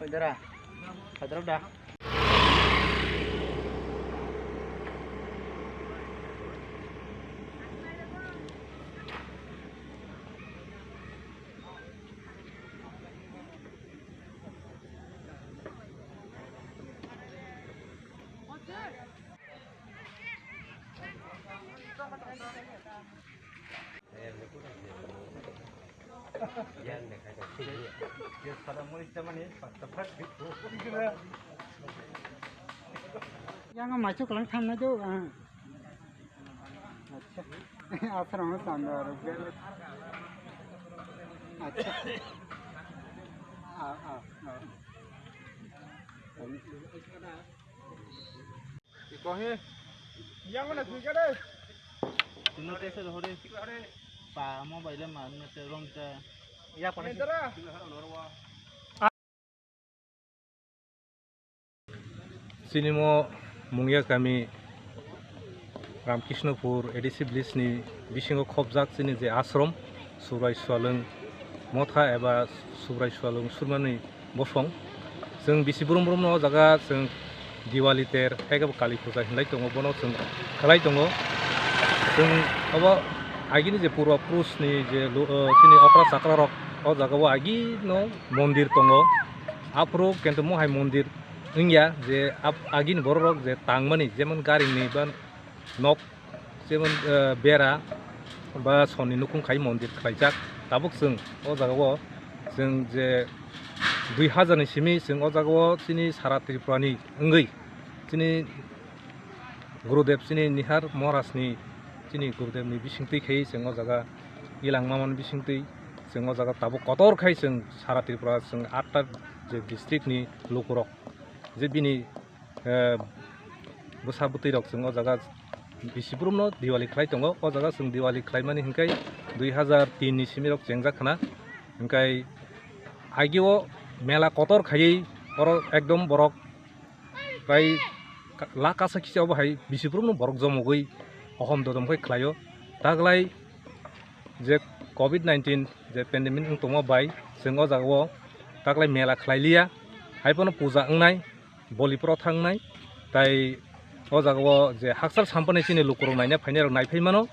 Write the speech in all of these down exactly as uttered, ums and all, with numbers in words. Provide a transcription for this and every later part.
Oi, dara. Hadrok da. Yang maisuk lang tham na jo, ah. Acha. Asra mo tanda aro gel. Acha. Ah, ah, ah. Iko he. Yang mana sih kade? Tino tese rohore. Pa mobile ma nete rom ta. Ya pa. Chini mo Mungia kami Ramkishnopur A D C village ni bisingo khobjak chini je ashram, Subrai Swalwng motha eba Subrai Swalwng surmani bosong. Chwng bisi brum brum no o jaga chwng Diwali ter, hai khe bo Kali puja hinlai tongo, bono chwng khlai tongo. Chwng obo agini je purba purush ni je lu-, o, chini okra chakra rok o jaga o agino mondir tongo. Aphuru kento mohai mondir wngya je ap-, agini borok rok je tangmani jemon garing ni ba nok jemon, eh, bera ba sonni nukhung khai mondir khlaijak. Tabuk chwng o jaga o chwng je dui hazar ni simi chwng o jaga o chini sara Tripura ni wngwi chini Gurudev chini Nihar Maharaj ni chini Gurudev ni bisingtwi khai chwng o jaga ilang mamani bisingtwi chwng o jaga tabuk kotor khai chwng sara Tripura chwng atta je district ni lukurok je bini eh, bwsa bwtwi rok chwng o jaga bisi brum no Diwali khlai tongo. O jaga chwng Diwali khlaimani hinkhai dui hazar tin ni simi rok chengjak khna. Hinkhai agio mela kotor khaiwi oro ekdom borok prai ka-, lakh kasa kisa obo hai bisi brum no borok jomogwi ohom dodom khai khlaio. Taglai je covid nineteen je pandemic wng tongma bai chwng o jaga o taglai mela khlai liya, hai phano puja wngnai, boli phoro thangnai, tai o jaga o je hakchal sampani chini lukurok naina phainai rok naiphai mano,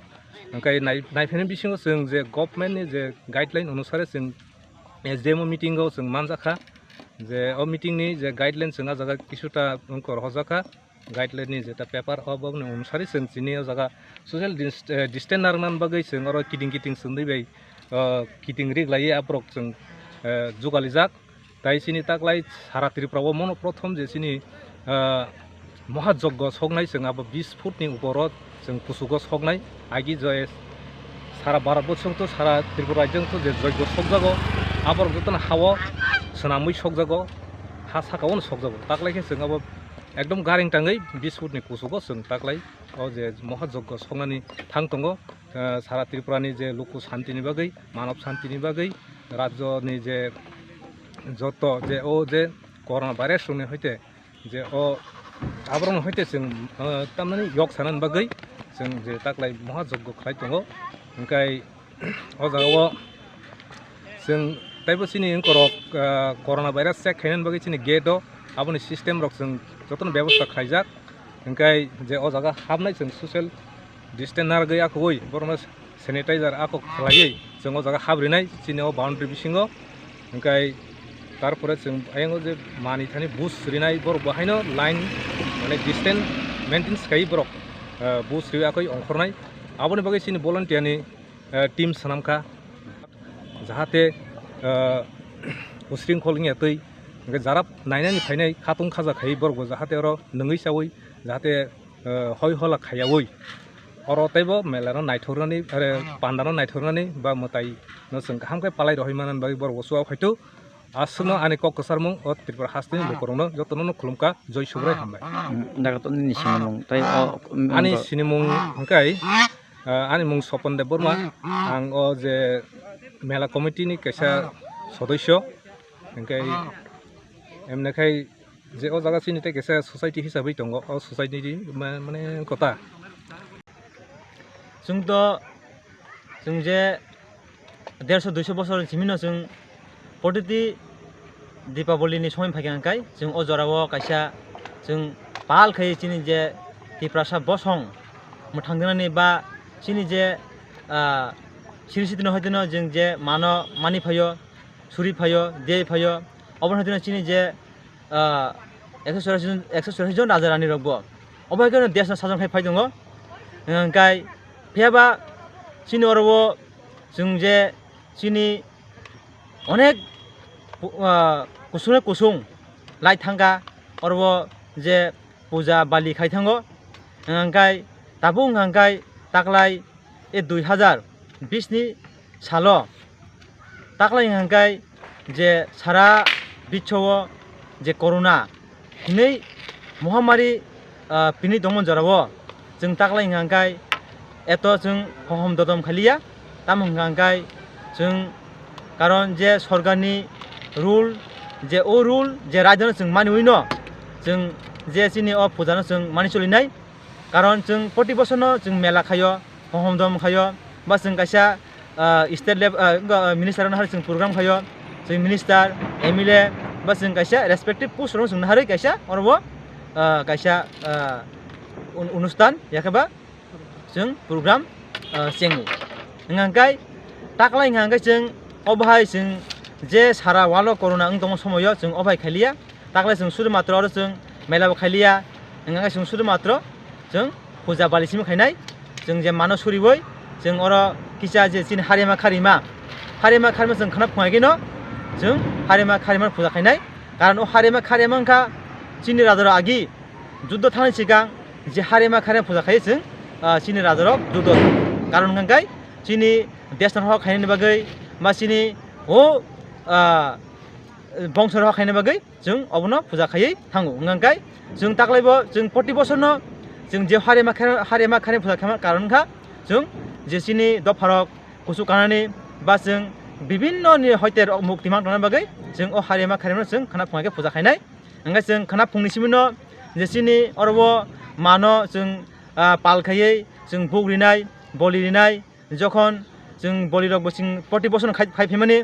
hwnkhe nai-, naiphaini bisingo chwng je government ni je guideline onusare chwng S D M o meeting o chwng manjakha, je o meeting ni je guideline chwng a jaga kisuta wngkor hojakha. Guideline ni jeta paper o bokni onusari chwng chini o jaga social dis-, eh, distance narwkna bagwi chwng oro kiting kiting chwngwi bai, ah, kiting rik laiwi aborok chwng, eh, jugalijak. Tai chini taklai sara Tripura o mono prothom je chini, ah, mohajoggo soknai chwng abo bis foot ni upor o chwng kuchugo soknai. Agi je sara Bharat borsong to sara Tripura rajyo to je joggo sokjago aborok jotono ha o swnamwi sokjago, ha saka o no sokjago. Taklai khe chwng abo ekdom garing tangwi bis foot ni kuchugo chwng taklai o je mohajoggo soknani thang tongo, eh, sara Tripura ni je luku shanti ni bagwi, manob shanti ni bagwi, rajyo ni je joto je o je corona virus rok ni hoite je o aborok ni hoite chwng, eh, tamani yok sanani bagwi chwng je taklai mohajoggo khlai tongo. Hwnkhe o jaga o chwng teibo chini wngkorok, ah, corona virus check khainani bagwi chini gate o aboni system rok chwng jotono bebosta khlaijak. Hwnkhe je o jaga habnai chwng social distance narwgwi akhogwi borokno sanitizer akhok khlaiwi chwng o jaga habrinai chini o boundary bisingo. Hwnkhe tarpore chwng ayang o je manwi thani buj rinai borok bo haino line mane distance maintain khlaiwi borok, ah, buj riwi akhoi ongkhornai. Aboni bagwi chini volunteer ni eh, team swnamkha, jahate, eh, usringkhol wngya twi Hwnkhe jara nainani phainai khatung khaja khai borok bo jahate oro nwngwi chawi jahate, eh, hoi hola khaiyawi oro teibo mela no naithoknani, are panda no naithoknani ba mwtai no chwng kaham khe palai rohoi manani bagwi borok bo chuwa phaito. Aswkno ani kok kwcharmung o Tripura hasteni lukurokno jotono no khulumkha, joi Subrai, hambai. Hmm, daga to nini sinimung tei o, ani sinimung hwnkhe, ah, ani mung Sopon Debbarma, ang o je mela committee ni kaisa sodosyo, hwnkhe emne khai je o jaga chini tei kaisa society hisabwi tongo, o society ni ma-, mane kota. Chwng to, chwng je derso duiso bosor ni simi no chwng protiti Dipaboli ni somoi phaikha hwnkhe chwng o jora o kaisa chwng pal khai chini je Tiprasa bosong mwthang dinani ba chini je, ah, siri siti no hoiteno chwng je mano mani phaio, suri phaio, dei phaio, obo hoiteno chini je ah, ekso churashi jon, ekso churashi jon raja rani rok bo. Obo hai kheno desh no sajon khai phai tongo. Hwnkhe phiya ba chini oro o chwng je chini onek pu-, ah, kusung kusung lai thangkha, oro o je puja bali khai thango. Hwnkhe tabuk hwnkhe taklai e dui hazar bis ni salo taklai hwnkhe je sara biswo je corona hinwi mohamari, ah, pini tongmani jorao chwng taklai hwnkhe eto chwng hohom dodom khaliya, tamo hwnkhe chwng karon je sorkarni rule, je o rule je raidano chwng maniwi no chwng je chini o pujano chwng mani cholinai. Karon chwng proti bosorno chwng mela khaio, hohom dom khaio, ba chwng kaisa, ah, state level, ah, wngkha, ah, minister rokno hai chwng program khaio, chwng minister, M L A, ba chwng kaisa respective post rokno chwng naharwi kaisa oro bo, ah, kaisa, ah, un-, onustan yakhe ba chwng program, ah, chengo. Wngkha hwnkhe taklai wngkha hwnkhe chwng obo hai chwng je sara world o corona wng tongma somoio chwng obo hai khailiya. Taklai chwng sudu matro oro chwng mela bo khailiya, hwnkhe chwng sudu matro chwng puja bali simi khainai. Chwng je mano suriwi chwng oro kisa je chini harima kharima, harima kharima chwng khna phunai khe no chwng harima kharima puja khainai. Karon o harima kharima wngkha chini rajarok agi juddo thangni sikang je harima kharima puja khai chwng, ah, chini rajarok juddo thang. Karon hwnkhe chini desh no hok khainani bagwi ba chini o, ah, bongso no hok khainani bagwi chwng obono puja khaiwi thango. Hwnkhe chwng taklaibo chwng proti bosorno chwng je harima khe, harima khe puja khaima karon wngkha chwng je chini dopharok kuchuk kanani ba chwng bibinno ni hoite rok mukti mang tongna bagwi chwng o harima kharima chwng khna phunai khe puja khainai. Hwnkhe chwng khna phungni simi no je chini oro o mano chwng, ah, pal khaiwi chwng buk rinai, boli rinai, jokhon chwng bolirok bo chwng proti bosorno khai, khai phaimani,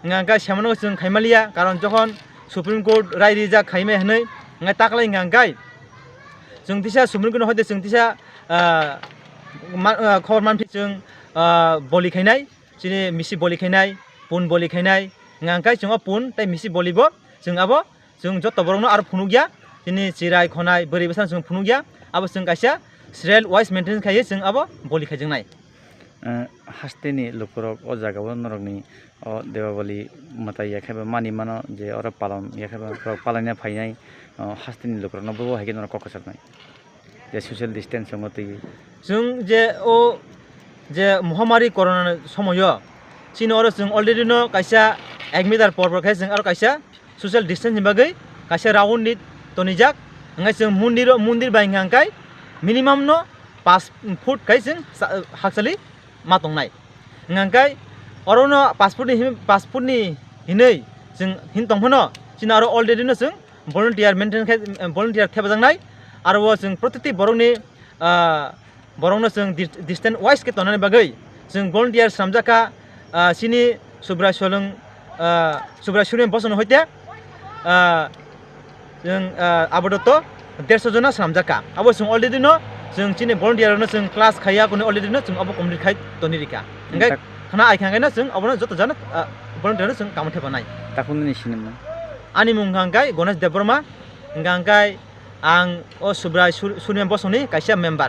hwnkha hwnkhe semano chwng khaimaliya, karon jokhon Supreme Court rai rijak khaimai hwnwi, hwnkhe taklai hwnkha hwnkhe chwng tisa Supreme Court no hoite chwng tisa, ah, ma-, ah, khobor manphi chwng, ah, boli khainai, chini misi boli khainai, pun boli khainai, hwnkha hwnkhe chwng o pun tei misi boli bo chwng abo chwng joto borokno aro phunukya, chini chirai khonai bwrwi bwsano chwng phunukya, abo chwng kaisa serial wise maintenance khaiwi chwng abo boli khaijaknai. Eh, hasteni lukurok o jagao norokni o Debabali mwtai ya khe ba mani mano je oro palon ya khe ba borok palaina phainai, o hasteni lukurokno bo hai khe norok kok kwchaknai. Je social distance wngo twi. Chwng je o je mohamari corona somoyo chini oro chwng already no kaisa ek meter por por khe chwng aro kaisa social distance ni bagwi kaisa round ni tonijak. Hwnkhe chwng mondir o, mondir bai hwnkha hwnkhe minimum no pash foot khai chwng sa-, hakchali ma tongnai. Hwnkha hwnkhe oro no pash foot ni him-, pash foot ni hinwi chwng hin tong phano chini aro already no chwng volunteer maintain khai, volunteer thepajaknai. Aro o chwng protiti borokni, ah, borokno chwng dis-, distance wise khe tonani bagwi chwng volunteer swnamjak kha, ah, chini Subrai Solwng, ah, Subrai Surya Bosong hoite, ah, chwng, ah, apatot derso jona swnamjak kha. Abo chwng already no chwng chini volunteer no chwng class khaiya kunu already no chwng abo complete khai toni rikha. Hwnkhe tak- khana ai kha hwnkhe no chwng abono joto jana, ah, volunteer no chwng kamo thepanai. Takhunini sinimung? Ani mung hwnkha hwnkhe Ganesh Debbarma, hwnkha hwnkhe ang o Subrai Sur-, Surya Bosongni kaisa member.